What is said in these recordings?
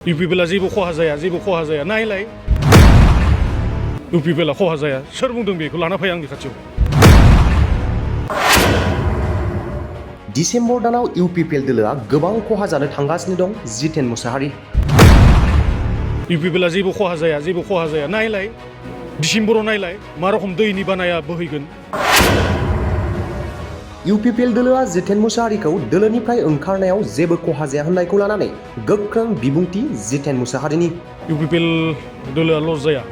UPPला जेबो खहा जाया नायलाय UPPला खहा जाया सोर बुंदों बेखौ लाना फै आंनि खाथियाव डिसेम्बर दानाव UPPL दोलोआ गोबां खहा जानो थांगासिनो दं जितेन मुसाहारि UPPला जेबो खहा जाया नायलाय डिसेम्बराव नायलाय मा रखम दैनि बानाया बोहैगोन UPPL दोलोआ जितेन मुसाहारिखौ दोलोनिफ्राय ओंखारनायाव जेबो खहा जाया होननायखौ लानानै गोख्रों बिबुंथि जितेन मुसाहारिनि UPPL दोलोआ लस जाया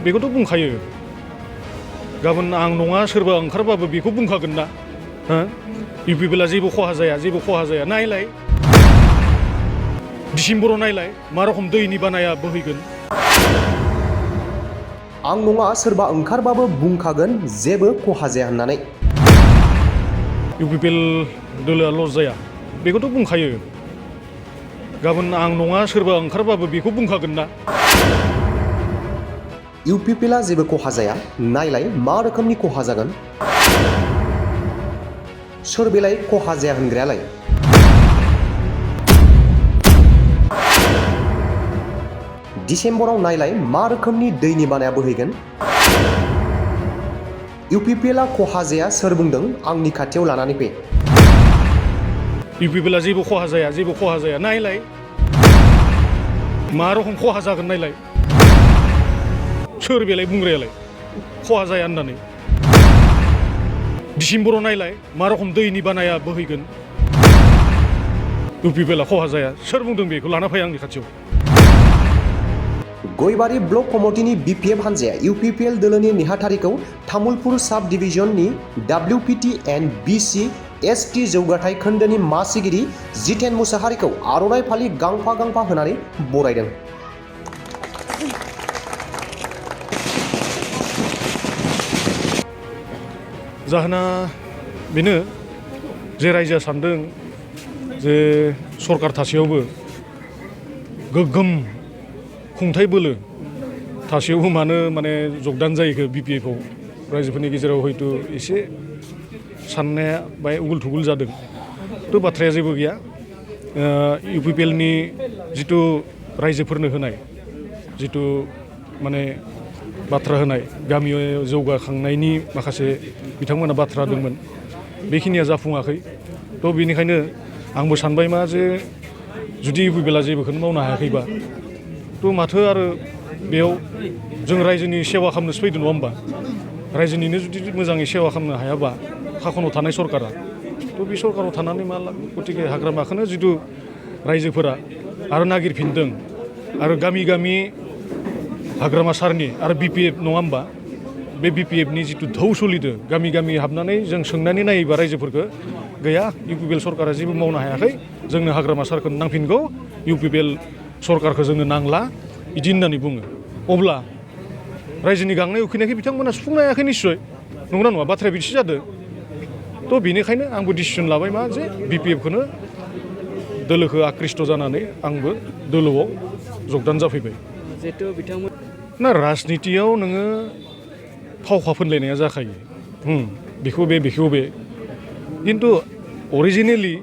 बेखौथ' बुंखायो गाबोन आं नङा सोरबा ओंखारबाबो बेखौ बुंखागोन ना UPPला जेबो खहा जाया नायलाय डिसेम्बराव नायलाय मा रखम दैनि बानाया बोहैगोन आं नङा सोरबा ओंखारबाबो बुंखागोन जेबो खहा जाया होननानै UPPL दोलोआ लस जाया बेखौथ' बुंखायो गाबोन आं नङा सोरबा ओंखारबाबो बेखौ बुंखागोन ना UPPला जेबो खहा जाया नायलाय मा रोखोमनि खहा जागोन सोर बेलाय खहा जाया होनग्रायालाय डिसेम्बराव नायलाय मा रोखोमनि दैनि बानाया बोहैगोन UPPला खहा जाया सोर बुंदों आंनि खाथियाव लानानै फै UPPला जेबो खहा जाया नायलाय मा रखम खहा जागोन नायलाय सोर बेलाय बुंग्रायालाय खहा जाया होननानै डिसेम्बराव नायलाय मा रखम दैनि बानाया बोहैगोन UPPला खहा जाया सोर बुंदों बेखौ लाना फै आंनि खाथियाव गयबारि ब्लक कमिटिनि BPF हान्जाया UPPL दोलोनि नेहाथारिखौ तामुलपुर साब डिभिजननि WPT and BC ST जौगाथाय खोन्दोनि मासिगिरि जितेन मुसाहारिखौ आर'नाइ फालि गांफा गांफा होनानै बरायदों जाहोना बेनो जे रायजोआ सानदों जे सरकार थासेयावबो गोग्गोम खुंथाय बोलो थासेयावबो मानो माने जगदान जायोखो BPFआव रायजोफोरनि गेजेराव हयथ' एसे साननाया बाय उगुल थुगुल जादों थ' बाथ्राया जेबो गैया UPPLनि जिथु रायजोफोरनो होनाय जिथु माने बाथ्रा होनाय गामियाव जौगाखांनायनि माखासे बिथांमोना बाथ्रा दंमोन बेखिनिया जाफुङाखै थ' बेनिखायनो आंबो सानबाय मा जे जुदि UPPLआ जेबोखौनो मावनो हायाखैबा थ' माथो आरो बेयाव जों रायजोनि सेवा खालामनोसो फैदों नङा होमबा रायजोनिनो जुदि मोजाङै सेवा खालामनो हायाबा खाखनाव थानाय सरकारा थ' बे सरकाराव थानानै मा लाब गतिके हाग्रामाखौनो जिथु रायजोफोरा आरो नागिरफिनदों आरो गामि गामि हाग्रामा सारनि आरो BPF नङा होमबा बे BPFनि जिथु धौ सोलिदों गामि गामि हाबनानै जों सोंनानै नायोबा रायजोफोरखौ गैया UPPL सरकारा जेबो मावनो हायाखै जोंनो हाग्रामा सारखौ नांफिनगौ UPPL सरकारखौ जोंनो नांला बिदि होननानै बुङो अब्ला रायजोनि गांनाय उखैनायखौ बिथांमोना सुफुंनो हायाखै निस्सय नंगौना नङा बाथ्राया बिदिसो जादों थ' बेनिखायनो आंबो डिसिसन लाबाय मा जे BPFखौनो दोलोखौ आकृष्ट जानानै आंबो दोलोआव जगदान जाफैबाय जिहेतु बिथांमोन ना राजनितियाव नोङो फावखा फोनलायनाया जाखायो बेखौ बे खिन्थु अरिजिनेलि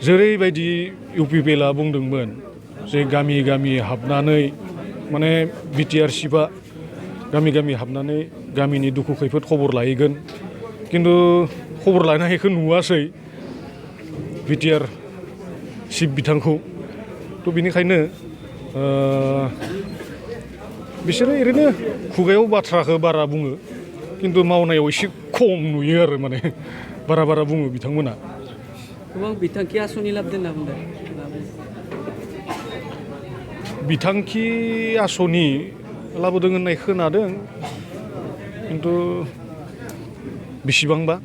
जेरैबायदि UPPLआ बुंदोंमोन जे गामि गामि हाबनानै माने BTR चिफआ गामि गामि हाबनानै गामिनि दुखु खैफोद खबर लाहैगोन खिन्थु खबर लानायखौ नुवासै BTR चिफ बिथांखौ थ' बेनिखायनो बिसोरो ओरैनो खुगायाव बाथ्राखौ बारा बुङो खिन्थु मावनायाव एसे खम नुयो आरो माने बारा बुङो बिथांमोना गोबां बिथांखि आसनि लाबोदों होनना बुंदों बिथांखि आसनि लाबोदों होननाय खोनादों खिन्थु बेसेबांबा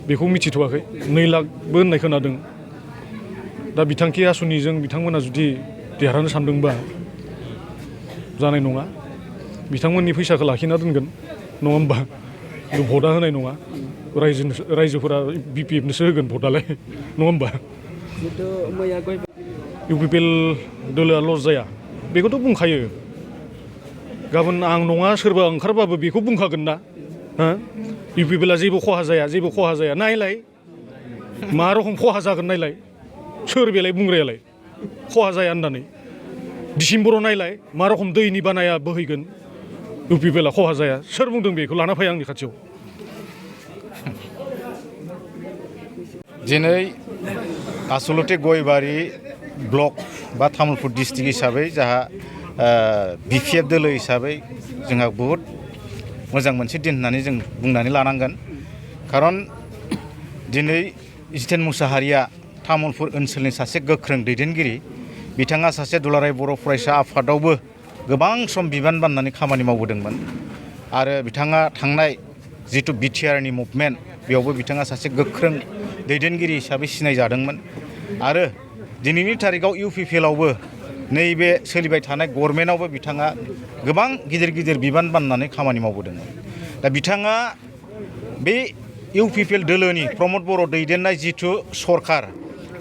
बेखौ मिथिथ'वाखै 2 लाखबो होननाय खोनादों दा बिथांखि आसनिजों बिथांमोना जुदि देरहानो सानदोंबा जानाय नङा बिथांमोननि फैसाखौ लाखिना दोनगोन नङा होमबा भटआ होनाय नङा रायजोफोरा BPFनोसो होगोन भटआलाय नङा होमबा जिहेतु मैया UPPL दोलोआ लस जाया बेखौथ' बुंखायो गाबोन आं नङा सोरबा ओंखारबाबो बेखौ बुंखागोन ना UPPLआ जेबो खहा जाया नायलाय मा रखम खहा जागोन नायलाय सोर बेलाय बुंग्रायालाय खहा जाया होननानै डिसेम्बराव नायलाय मा रखम दैनि बानाया बोहैगोन इउपिपिएलआ खहा जाया सोर बुंदों बेखौ लाना फै आंनि खाथियाव दिनै आसलते गयबारि ब्लक बा तामुलपुर डिस्ट्रिक्ट हिसाबै जोंहा बिपिएफ दोलो हिसाबै जोंहा बहुत मोजां मोनसे दिन होननानै जों बुंनानै लानांगोन खारन दिनै जितेन मुसाहारिया तामुलपुर ओनसोलनि सासे गोख्रों दैदेनगिरि बिथाङा सासे दुलाराय बर' फरायसा आफादावबो गोबां सम बिबान बाननानै खामानि मावबोदोंमोन आरो बिथाङा थांनाय जितु बिटिआरनि मुभमेन्ट बेयावबो बिथाङा सासे गोख्रों दैदेनगिरि हिसाबै सिनायजादोंमोन आरो दिनैनि थारिखआव इउपिपिएलआवबो नैबे सोलिबाय थानाय गभर्नमेन्टआवबो बिथाङा गोबां गिदिर गिदिर बिबान बाननानै खामानि मावबोदोंमोन दा बिथाङा बे इउपिपिएल दोलोनि प्रमद बर' दैदेननाय जितु सरकार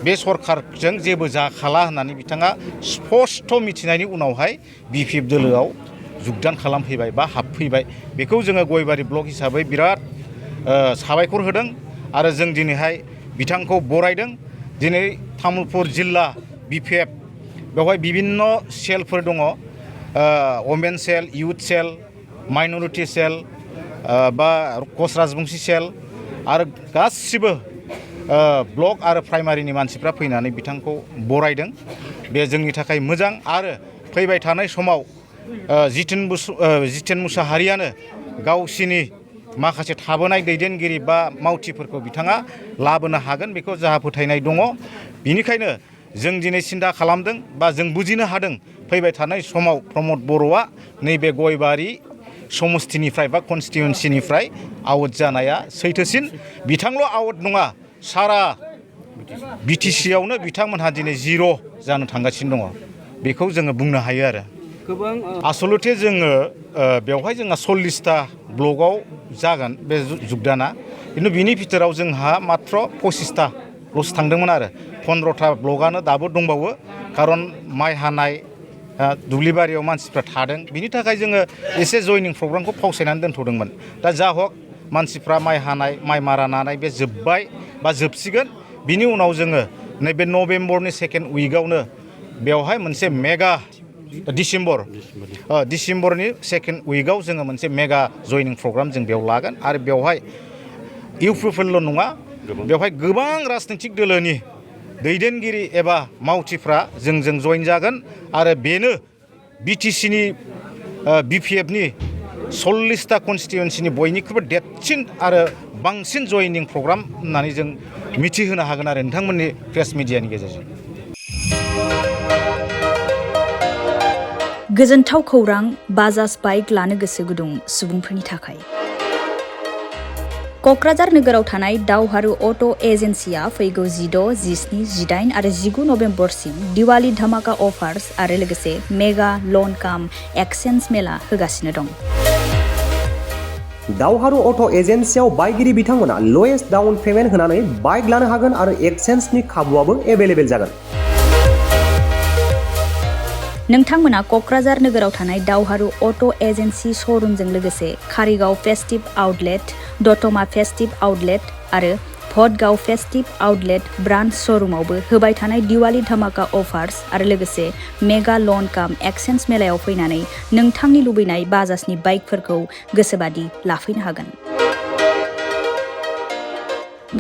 बे सरकारजों जेबो जाखाला होननानै बिथाङा स्पष्ट मिथिनायनि उनावहाय बिपिएफ दोलोआव जुगदान खालामफैबाय बा हाबफैबाय बेखौ जोङो गयबारि ब्लक हिसाबै बिराद साबायखर होदों आरो जों दिनैहाय बिथांखौ बरायदों दिनै तामुलपुर जिल्ला बिपिएफ बेवहाय बिभिन्न सेलफोर दङ वमेन सेल इउथ सेल माइनरिटि सेल बा कच राजबंसि सेल आरो गासिबो ब्लक आरो प्राइमारिनि मानसिफ्रा फैनानै बिथांखौ बरायदों बे जोंनि थाखाय मोजां आरो फैबाय थानाय समाव जितेन मुसाहारियानो गावसिनि माखासे थाबोनाय दैदेनगिरि बा मावथिफोरखौ बिथाङा लाबोनो हागोन बेखौ जोंहा फोथायनाय दङ बिनिखायनो जों दिनै सिन्था खालामदों बा जों बुजिनो हादों फैबाय थानाय समाव प्रमद बर'आ नैबे गयबारि समस्तिनिफ्राय बा कनस्टिट्युएन्सिनिफ्राय आउट जानाया सैथोसिन बिथांल' आउट नङा सारा बिटिसिआवनो बिथांमोनहा दिनै जिर' जानो थांगासिनो दङ बेखौ जोङो बुंनो हायो आरो गोबां आसलते जोङो बेवहाय जोंहा 40टा ब्लकआव जागोन बे जुगदाना खिन्थु बिनि भितराव जोंहा मात्र 25टाल'सो थांदोंमोन आरो 15टा ब्लकआनो दाबो दंबावो खारन माइ हानाय दुब्लिबारियाव मानसिफ्रा थादों बिनि थाखाय जोङो एसे जयनिं प्रग्रामखौ फावसायनानै दोनथ'दोंमोन दा जा हक मानसिफ्रा माइ हानाय माइ मारा नानाय बे जोब्बाय बा जोबसिगोन बिनि उनाव जोङो नैबे नभेम्बरनि सेकेन्ड उइकआवनो बेवहाय मोनसे मेगा डिसेम्बरनि सेकेन्ड उइकआव जोङो मोनसे मेगा जयनिं प्रग्राम जों बेयाव लागोन आरो बेवहाय इउपिपिएलल' नङा बेवहाय गोबां राजनैतिक दोलोनि दैदेनगिरि एबा मावथिफ्रा जोंजों जइन जागोन आरो बेनो बिटिसिनि बिपिएफनि 40टा कनस्टिट्युएन्सिनि बयनिख्रुइबो देरसिन आरो बांसिन जयनिं प्रग्राम होननानै जों मिथिहोनो हागोन आरो नोंथांमोननि प्रेस मिडियानि गेजेरजों गोजोनथाव खौरां बाजाज बाइक लानो गोसो गुदुं सुबुंफोरनि थाखाय क'क्राझार नोगोराव थानाय दावहारु अट' एजेन्सिया फैगौ 16, 17, 18 आरो 19 नभेम्बरसिम दिवाली धामाका अफार्स आरो लोगोसे मेगा लन काम एक्सचेन्ज मेला होगासिनो दं दावहारु अट' एजेन्सियाव बायगिरि बिथांमोना लवेस्ट डाउन पेमेन्ट होनानै बाइक लानो हागोन आरो एक्सचेन्जनि खाबुआबो एभेलेबेल जागोन नोंथांमोना क'क्राझार नोगोराव थानाय दावहारु अट' एजेन्सि श'रुमजों लोगोसे कारिगाव फेस्टिभ आउटलेट दतमा फेस्टिभ आउटलेट आरो भटगाव फेस्टिभ आउटलेट ब्रान्च श'रुमावबो होबाय थानाय दिवाली धामाका अफार्स आरो लोगोसे मेगा लन काम एक्सचेन्ज मेलायाव फैनानै नोंथांनि लुबैनाय बाजाजनि बाइकफोरखौ गोसोबादि लाफैनो हागोन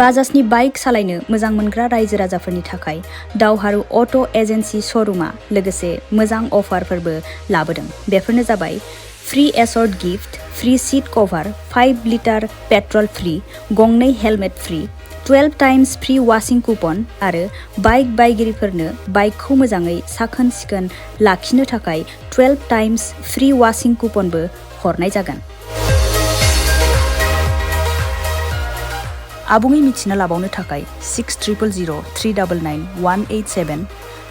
बाजाजनि बाइक सालायनो मोजां मोनग्रा रायजो राजाफोरनि थाखाय दावहारु अट' एजेन्सि श'रुमा लोगोसे मोजां अफारफोरबो लाबोदों बेफोरनो जाबाय free assured gift free seat cover 5 litre petrol free गंनै helmet free 12 times free washing coupon आरो बाइक बायगिरिफोरनो बाइकखौ मोजाङै साखोन सिखोन लाखिनो थाखाय 12 टाइम्स फ्री वाशिं कुपनबो हरनाय जागोन आबुङै मिथिना लाबावनो थाखाय 60000399 187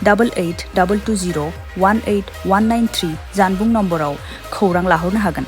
88 220 18193 जानबुं नम्बराव खौरां लाहरनो हागोन